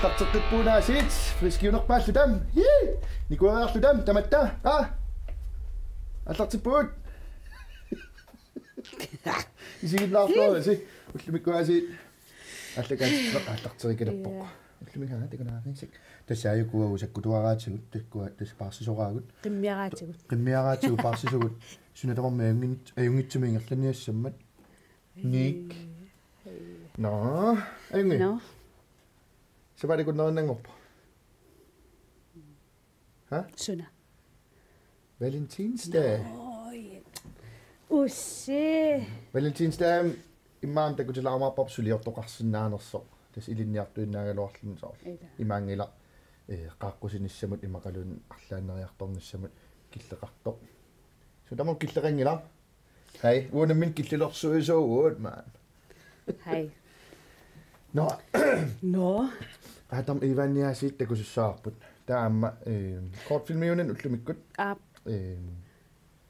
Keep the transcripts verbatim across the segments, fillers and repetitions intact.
Aallarteqqippugut aasiit, friskiunerpaalluta. Hii! Nikueriarluta tamatta. Aa! Aallartippugut. Isiginnaarluarisi. Ullumikkut aasiit. Allakaat aallarterikilerpoq. Ja. Ullumikkut aasiit takunaarisak. Tassa aajuku sakkutuaraatigut, takkua tassa paarsisoraagut. Qimmiaraatigut. Qimmiaraatigut paarsisugut. Suna tamarmi ajunngit-, ajunngitsumik ingerlanniassammat. Nick. Nå, Ajungi. Nå. Sapaatip akunnerinnanngorpoq. Ha? Suna? Valentinsdag. Oj. Ussi. Valentinsdag immaqa takutilaarumaarparput suliortoqarsinnaanersoq. Tassa ilinniartuinnaagaluarluni soorlu. Ila. Imaanngilaq, eh, qaaqqusinissamut imaluunniit arlaanneriartornissamut killeqartoq. Suna tamarmi killeqanngilaq. Hej, uanga nammineq killilersuisuuvugut, mand. Hej. Nå. Nå. Adam Ivanniaasiit takusussavarput. Taava aamma, eh, kortfilmiunani ullumikkut. Aap. Eh,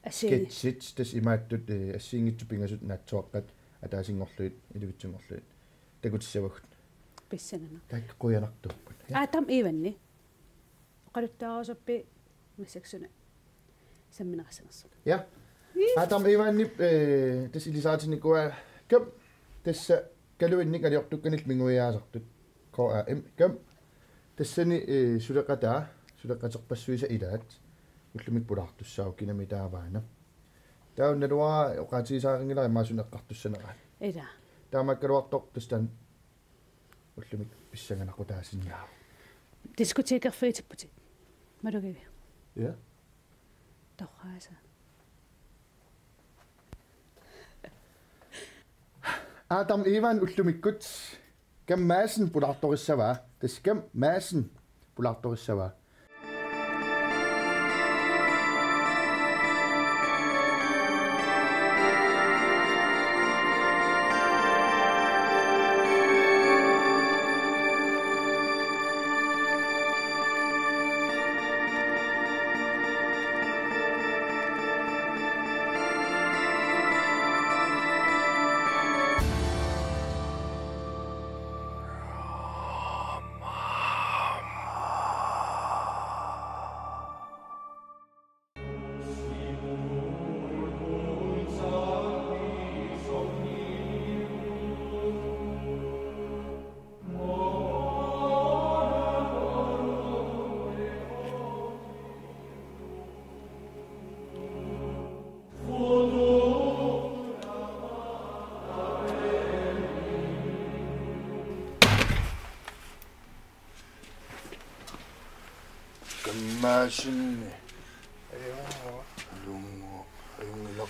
Assiini. Sketchit, tassa imaattut, eh, assigiinngitsut pingasut naatsuaqqat ataasinngorlugit, ilivitsunngorlugit. Takutissavagut. Pissanganaq. Taakku qujanartuupput. Ja. Adam Ivanni. Oqaluttuarusuppit massakkut suna sammineqassanersoq. Ja. Ii. Adam Ivanni, eh, tassa ilisaritinnikuuaa Kam, tassa Kaluinnik aliortukkanillu minguiaasartut. K A M, Kam. Tassani, eh, suleqataa, suleqaterpassuisa ilaat. Ullumikkut pulaartussaavoq kinami taavaana. Taava naluara oqaatigisaqanngilara immaqa suna eqqartussaneraat. Ila. Taamaakkaluartoq tassa taanna ullumikkut pissanganaqutaasinnaavoq. Diskotekerfiitipputit. Malugivi? Ja. Torraasa. Adam Ivan ullumikkut. Kam Madsen pulaartorissavaa. Tassa Kam Madsen pulaartorissavaa. Kam Madsen. Lungo, lungo, lungo.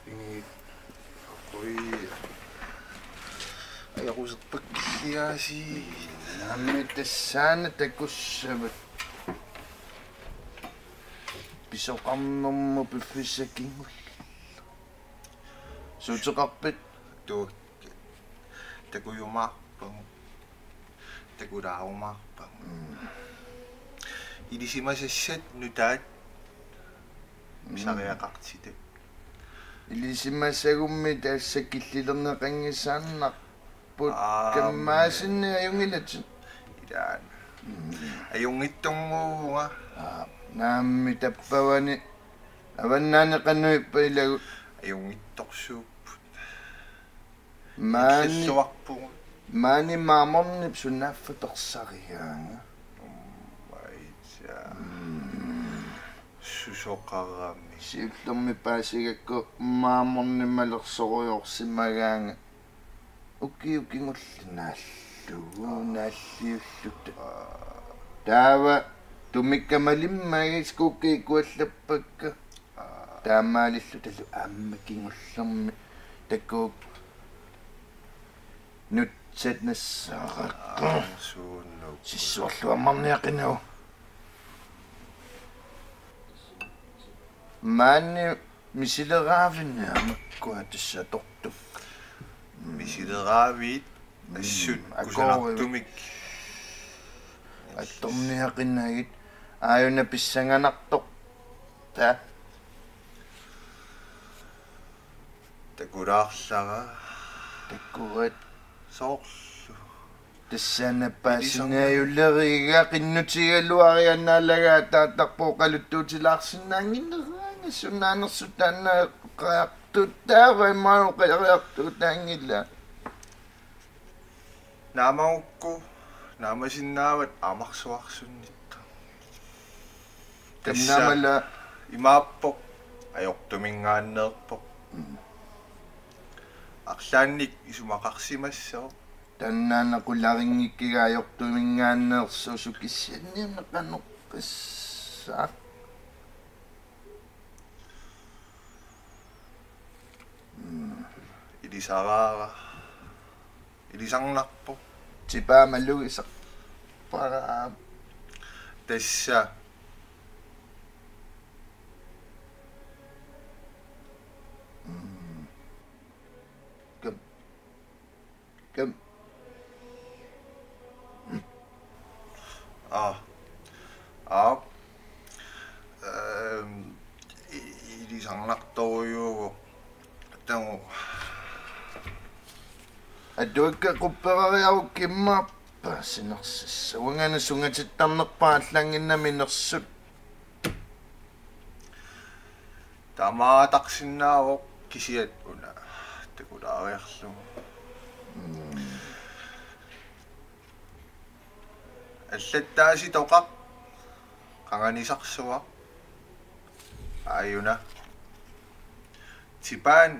Ingi. Oi. Ajoquserpakkiaasi. Naamik tassaana takussavat. Pisoqarnermut piffissaq kingulleq. Suuteqarpit? Tuu. Takujumaarpagut. Takulaarumaarpagut. Mm. Ilisimasassat nutaat. Mm. Pisariaqartitat. Ilisimasagummi tassa killilerneqanngisaannarput. Aa, Kam Madsen ajunngilaq. Ilaana. Mm. Ajunngitsorsuuvunga. Aa, naamik tappavani. Avannaani qanoq ippa ilagut? Ajunngitsorsuupput. Maani, illersuarpugut. Maani Maamornip sunaaffa torsarigaanga? Ummai. Mm. Susoqarami. Siullermik paasigakku Maamornip malersorujoorsimagaanga. Ukiut kingulliit naallugu, naalliulluta. Taava tumikka malimmagit skuukka ikuallappakka. Taamaalillutalu aamma kingullermi takuuk nutsat nassaarakku. Aa, suunuku. Sissuarlu ammarniaqinagu. Maani misileraavinni aamma kua tassa atortukkat. Misileraaviit assut. Mm, akoorivi. Kusanartumik. Attorniaqinagit aajuna pissanganartoq. Taa. Takulaarlara. Takuat. Soorlu. Tassannga paasiniarleriga qinnutigaluariannaalaga taattarpoq oqaluttuutilaarsinnaannginneraangat sunnaanersut taanna eqqariartuutaava imaluunniit eqqariartuutaanngilaq. Naamagukku naamasinnaavat amarsuarsunnittoq. Tassa taannaamala imaappoq ajortuminngaanneerpoq. Mm. Arlaannik isumaqarsimassooq. Taannaana qularinngikkiga ajortuminngaanneersoq sukissianniinnaqanerpassaaq. Mm. Ilisaraara. Ilisarnarpoq. Tipaa malugisarpara. Tassa. Mm. Kam. Kam. Aa. Aa. Ehm, i-, ilisarnartorujuuvoq. Tamu. Atuakka qupperariarukku immaqa paasinersassaq. Uanga una sungatittarnerpaaq allannginnami nersut. Taamaattarsinnaavoq kisiat una takulaariarlugu. Mm. Allattaasitoqaq qanganisarsuaq. Aajuna. Tipaan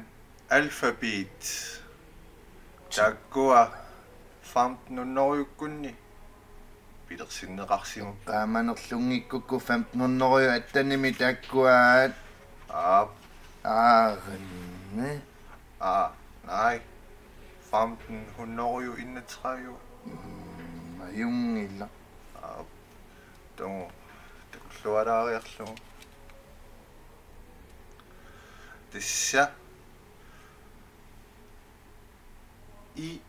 alfabet. Taakkua femten hundredeukkunni pilersinneqarsimavoq. Qaamanerlunngikkukku femten hundrede attenimi taakkuaat. Aap. Aarinni. Aa, nej. Femten hundrede enogtredive. Mm, ajunngilaq. Aap. Tamu takullualaariarlugu. Tassa. I.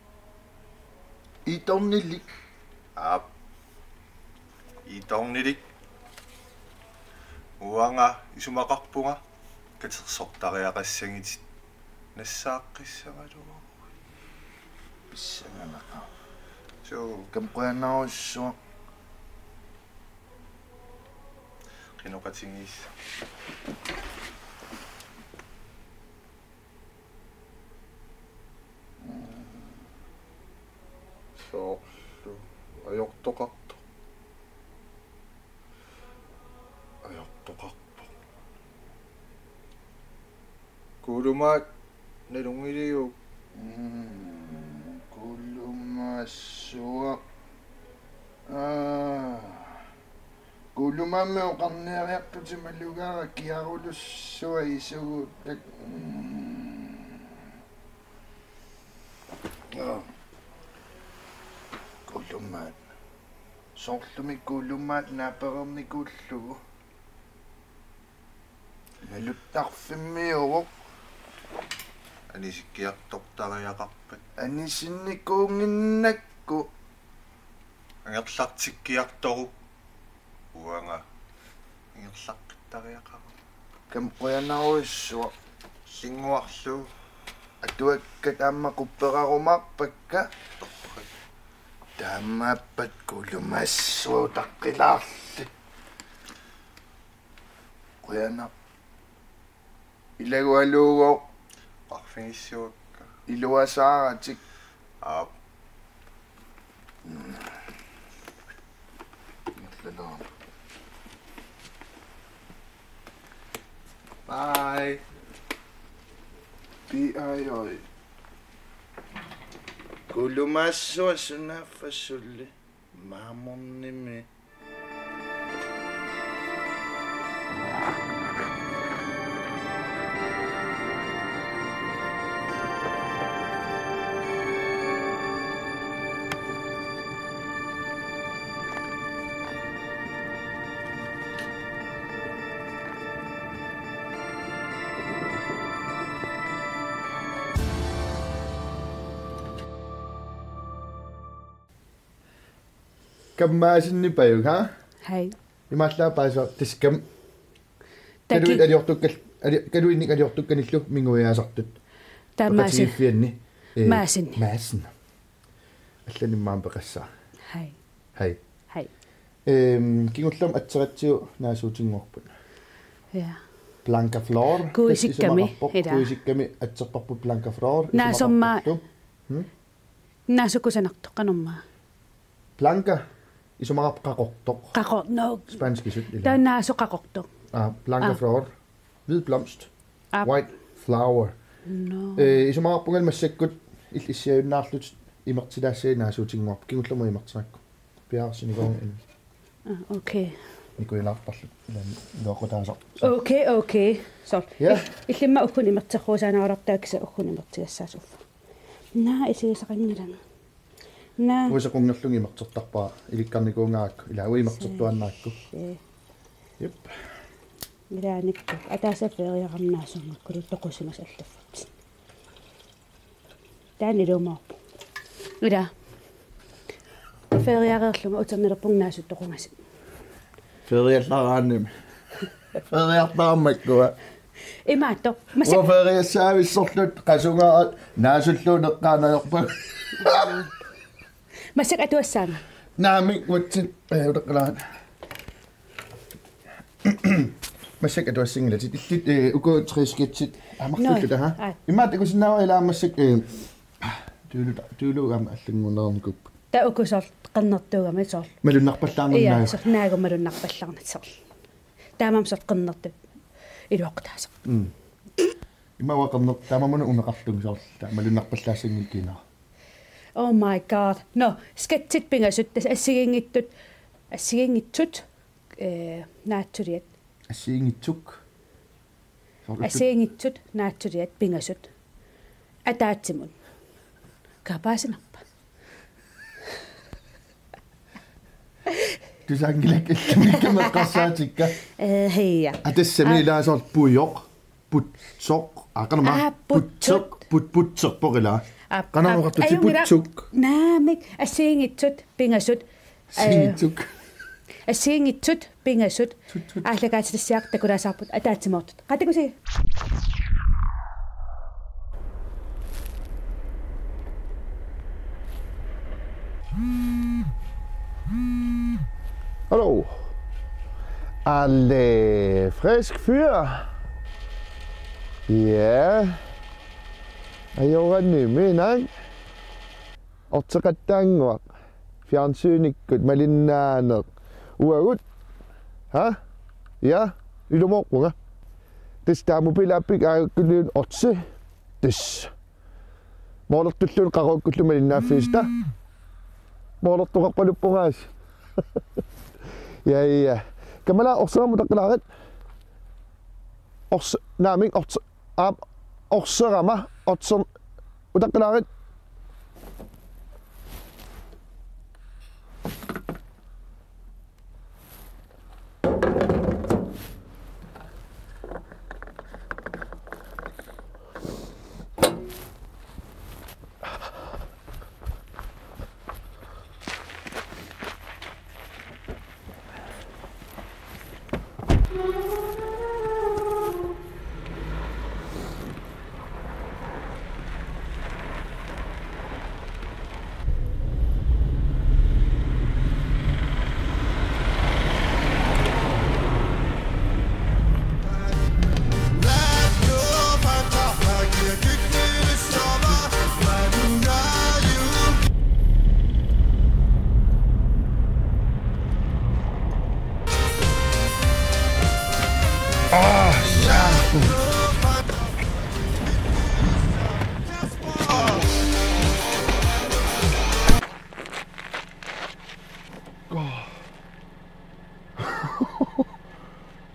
Itornilik. Aap. Itornilik. Uanga isumaqarpunga katersortariaqassagitit nassaaqqissagaluaruit. Pissanganaqaaq. Suu. Kam qujanarsuaq. Qinoqatigiissut. Soorlu ajortoqartoq. Ajortoqarpoq. Kuulumaat nalunngiliuk? Mm, kuulumaassuaq. Aa. Kuulumaammi oqarniariartutit malugaara kiarulussuaq isugut tak-, mm. Aa. Kuulumaat. Soorlumi kuulumaat naapereernikuullugu. Naluttarfimmiuuvoq. Anisikkiartortariaqarpat. Anisinnikuunnginnakku. Angerlartikkiartoruk. Uanga. Angerlaqqittariaqarama. Kam qujanarsuaq. Sinnguarlu. Atuakka taama qupperarumaarpakka. Torrak. Taamaappat kuulumaassuaq utaqqilaarli. Qujanaq. Ilagualuugooq. Oqarfigissuakka. Iluasaaratik. Aap. Mm. Bye. B I O. Kuulumaassuaq sunaaffa suli. Maamornimi. Kammaasinnipajuk, ha? Hej. Imaallaat paasisartiskam. Taki- Kaluit aliortukkal-, ali-, kaluinnik aliortukkanillu minguiaasartut. Taamaasin. Peqatigiiffianni. Ee, Maasin. Maasin. Allanimmaam peqassaa. Hej. Hej. Hej. Øhm, kingullermik atseratsigu naasuutinnguarput. Ja. Blanca Flor. Kuisikkami, Isumaqarpoq, ila. Kuisikkami atseratsigu Blanca Flor. Naasumma- Isumaqarpoq. Hmm? Naasukusanartoq qanormaa. Blanca. Isumaqarpoq qaqortoq. Qaqor-, no. Spanskisut, ila. Taava naasoq qaqortoq. Ah, Blanca Ah. Flor. Hvid blomst. Ah. White flower. No. Øh, isumaqarpunga massakkut il-, issiaviinnarlutit imertilaassagiga naasuutinnguarput. Kingullermik imertirakku. Piaarsinikuuvunga. Ah, okay. Nikuilaarparlu. Ilan loqutaasaq. Okay, okay. Så. Ja. Illimmi uku imertersuusaannarulertakka uku imertigassaassuugut. Naa isigisaqanngilanga. Naa. Uisequnngillugu imertertarpara ilikkarnikuugaakku. Ila uimertertuaannaakku. Eh. Jep. Ilaannikkut. Ataaseq feriarama naasunngakkulu toqusimasut allaffik. Taanna ilumoorpoq. Ila. Feriareerlunga uternalerpunga naasut toqungasut. Feriallaraannimi. Feriartarammakkua. Imaattoq. Massa. Uanga feriassaavissorluta qasugaarat naasulluunneqqaanajorpa. Massakkut atuassaanga. Naamik uatsin. Eh, uteqqalaat. Massakkut atuassinngilatit illit, eh, uku tre sketchit. Amarlullu. No. Taha. Aa. Immaqa takusinnaavat ila massakkut, eh, tuulu, tuulu aamma allannguunnikuupput. Taava uku soorlu qernertuugami soorlu. Malunnarpallaarnarnagu. Ia, soorlu naagu malunnarpallaarnat soorlu. Taamaammat soorlu qernertut iluaqutaassaaq. Mm. Immaqa qerner-, taamaammat uneqarlunga soorlu. Taava malunnarpallaassanngilaq kina. Oh my god. No, sketchit pingasut, tassa assigiinngitsut, assigiinngitsut, eh, naatsuliat. Assigiinngitsut. Soorlu. Assigiinngitsut, naatsuliat, pingasut. Ataatsimut. Kapaasinarpa. Tusaanngilakka illumikkama eqqarsaatikka. Eh, hija. Atassami. Aa. Ila soorlu pujoq. Putsoq. Aa, qanormaa. Aa, putsuk. Putsuk. Put-, putsoq poqila. Aa, qanormaa aa, oqartutit? Ajunngilaq. Putsuk. Naamik, assigiinngitsut, pingasut. Assigiinngitsut. Eh, assigiinngitsut, pingasut. Tut, tut. Aallakaatitassiaq takulaassavarput ataatsimoortut. Qaa, takusi. Hallo. Alle frisk fyr. Ja. Ajoranni minang. Orteqattaannguaq. Fjernsynikkut malinnaaneq. Uagut. Ha? Ja. Ilumoorpunga. Tassa taava mobilappit aakkuliun otsi. Tassa. Moolertulluunniit qaqugukkullu malinnaaffigisat. Moolertoqarpaluppungaasi. Ja, ja. Kamala, orserama utaqqilaarit. Ors-, naamik, ors-, aap, orserama, orser-, utaqqilaarit.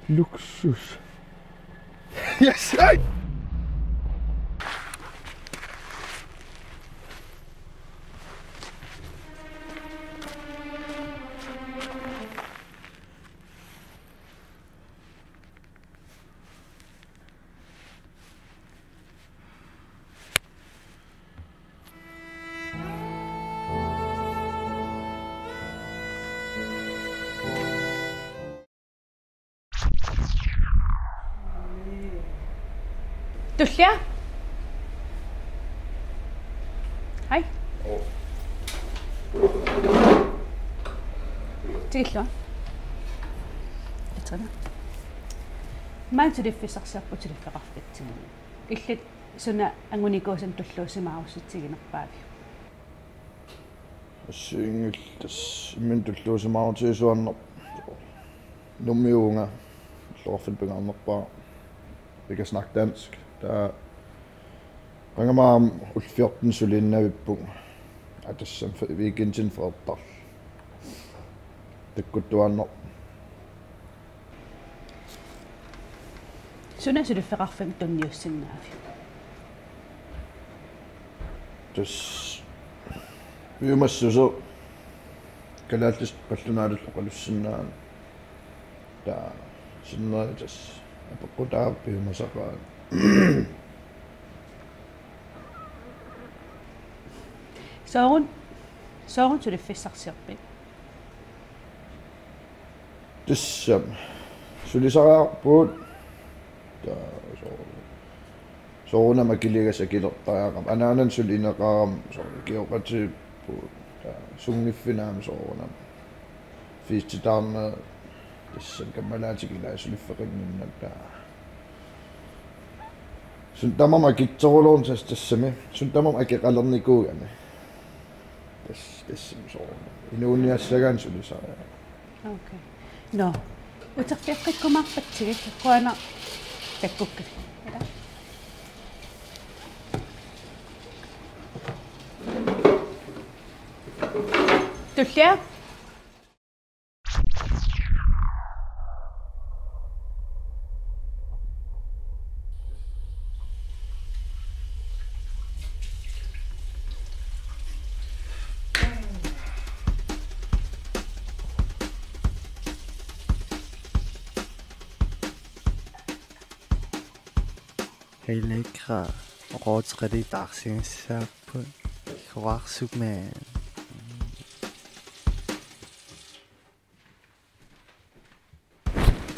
Luksus. Yes! Hey! Tullia? Hej. Oh. Tikillugu. Atsana. Maani suliffissarsiorput suliffeqarfitsinnut. Illit suna angunikuusanut tulluusimaarussitsiginerpaaviuk? Assigiinngillat, imminut tulluusimaarutigisoq ajornarpoq. Nuummi uunga illoqarfiit pingaarnerpaaq. Vi kan snakke dansk. Taava qangami aamma ullut fjorten suliinnavippunga. Aa, tassami fe-, weekendini feertarlunga. Takkuttuaannarpoq. Suna suliffeqarfimmut tunniussinnaaviuk? Tassa piumassuseq kalaallisut qallunaatullu oqalussinnaaneq. Taava sinneri tassa apeqqutaavoq piumasaqaat. Sooruna, sooruna suliffissarsiorpit? Tassami sulisariaqarpugut. Taava soo-, soorunami akiligassat akilertariaqarput. Anaananut suli ineqarami soorlu ikioqatigiippugut. Taava sunngiffinni aamma soorunami feestitaarneq, tassami kammalaatikka ilaa suliffeqannginnakku. Taava suut tamarmik akitsorullugu tassa tassami. Suut tamarmik akeqalernikuugami. Tassa, tassami soorunami. Inuuniassagaanni sulisariaqarpugut. Okay. Nå. Uterfigeqqikkumaarpatsigit, qujanaq takkukka. Tullia. Hej lækre. Rødtræt i dagsens. Kvarsumen.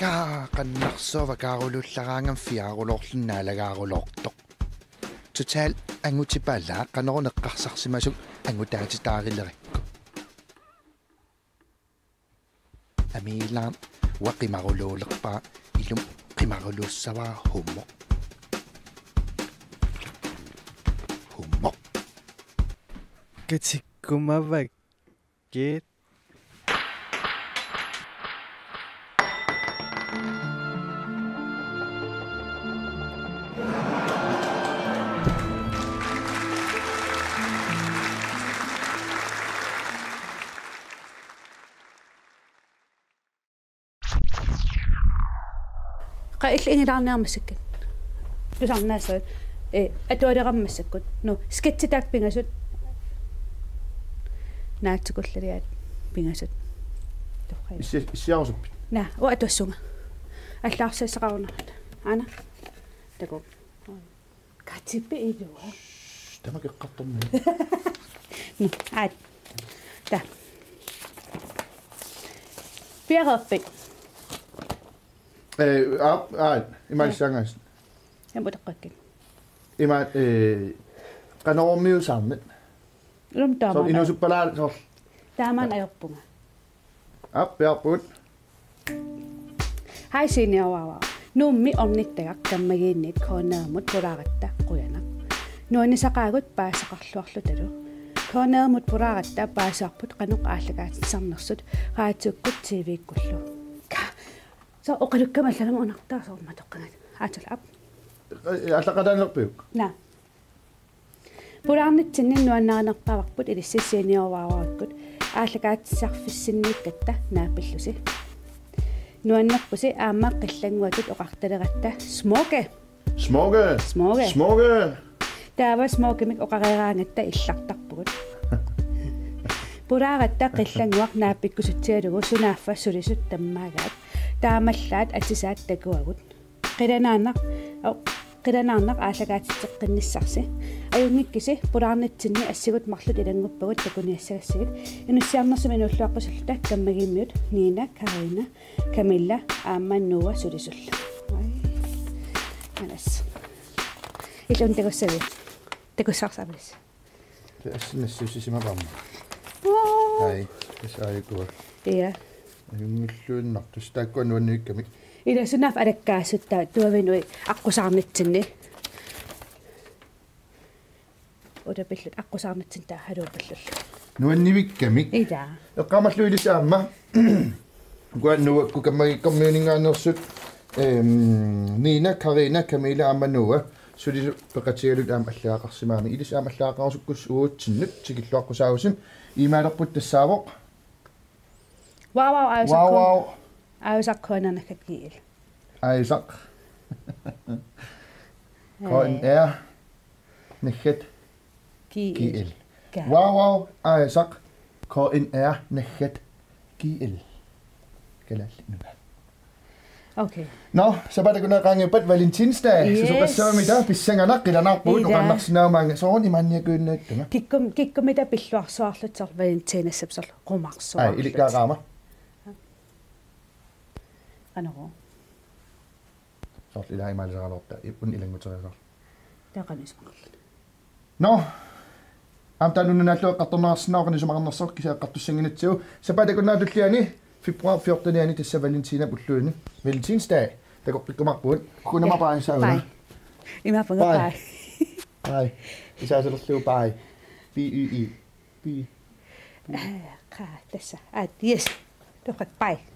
Kaa, qannarsuava kaaruluullaraangama fiaarulorlunnaalaagaarulortoq. Total angutipalaa qanoruna eqqarsarsimasut angutaatitaarilerakku. Amiilaarn uanga qimaruluulerpara, ilumut qimaruluussavara hummoq. Hummoq. Katikkumavakkit. Qa illit ingilaarniarmat massakkut. Tusarnaassavat. Ee, atualerammat massakkut. Nå, sketsit taakku pingasut. Naatsukullaliat pingasut. Torrak. Issi-, issiarusuppit? Naa, uanga atuassunga. Allaarsiassaqarunarpara. Aana. Takuuk. Katipi ilua. Shh, tamakku eqqartorneq. Nå, aat. Taa. Piareerpit? Ee, aap, aat, ima. Ee. Issaangaas. Jamen, uteqqakkit. Ima, ee, qanormiuusaarnit? Ilumut taama. Soorlu inuusuppalaarlutit soorlu. Taamaammat ajorpunga. Aap, piaarpugut. Hej Signe og Wawa. Nuummi ornittagaq kammagiinniit K N R-mut pulaaratta qujanaq. Nuannisaqaagut paasisaqarluarlutalu. K N R-mut pulaaratta paasivarput qanoq aallakaatitsisarnersut raatiukkut T V-kkullu. Ka-, soorlu oqalukkama allanut unartaa soorlu matoqqangat. Aatsal aap. Ee, allaqataanerpiuk? Naa. Pulaarnitsinni nuannarinerpavarput ilissi Signe og Wawa-kkut aallakaatitsisarfissinniikkatta naapillusi. Nuannerpusi aamma Qillannguatut oqartaleratta smukke. Smukke. Smukke. Smukke. Taava Smukkemik oqareeraangatta illartarpugut. Pulaaratta Qillannguaq naapikkusutsigalugu sunaaffa sulisut tammaagaat. Taamaallaat atisaat takuagut. Qilanaarnaq, o, qilanaarnaq aallakaatitseqqinnissarsi. Ajunngikkisi, pulaarnitsinni assigut marluk ilannguppagut takuniassagassigit. Inussiarnersumik inuulluaqqusulluta kammagiimmiut Nina, Karina, Camilla aamma Noah sulisullu. Ai. Anas. Ilun takussavi. Takussarsaavilis. Tassa nassuussisimavara aamma. Ai, tassa aajukua. Ja. Ajunngilluinnartusi taakkua nuannivikkamik. Ila sunaaffa alakkaasutta tuavinnui aqqusaarnitsinni. Ulapillu aqqusaarnitsinni taava haluupallullu. Nuannivikkamik. Ila. Eqqaamallugu ilissi aamma. Ukua Nuukkut Kammagikkamiuninngaanneersut, ehm, Nina, Karina, Camilla aamma Noah. Sulisut peqatigalugit aamma allaqqarsimagamik. Ilissi aamma allaqqarusukkussiuk uatsinnut tikilluaqqusaavusi. Iimaalerput tassaavoq. Wow, wow, aajusaq. Wow, wow. Aajusaq K N R naggat G L. Aajusaq. K N R naggat G L. Ka. Wow, wow, aajusaq K N R naggat G L. Kalaallit Nunaat. Okay. Nå, sapaatip akunnera qaangiuppat Valentinsdag. Yes. Susoqassavarmi taava pissanganaq qilanaarpugut. Ila. Oqarnarsinnaavaanga soorlu imaanniakuinnaattunga. Kikkum, kikkummita pilluarsuarlutsiaq Valentinsdag soorlu qumarsuarlutsiaq. Ai, ilikkagaqaama. Qanoq. Soorlu ilaa imaalisaraluarta, ipun ilannguteriasaarlu. Taava qanoq isumaqarluni. Nå, aamma taanna una naallugu eqqartorneqarsinnaavoq qanoq isumaqarnersoq kisianni eqqartussannginatsigu. Sapaatip akunnera tulliani, februar fjortenianni tassa Valentinap ulluini. Valentinsdag. Takoqqikkumaarpugut. Kuna ma Ja. Bye sauna. Bye. Imaappunga Bye. Bye. Bye. Isaasalerlugu bye. B Y E. Bye. Aa, qa, tassa. Aa, yes. Tuoqat Bye.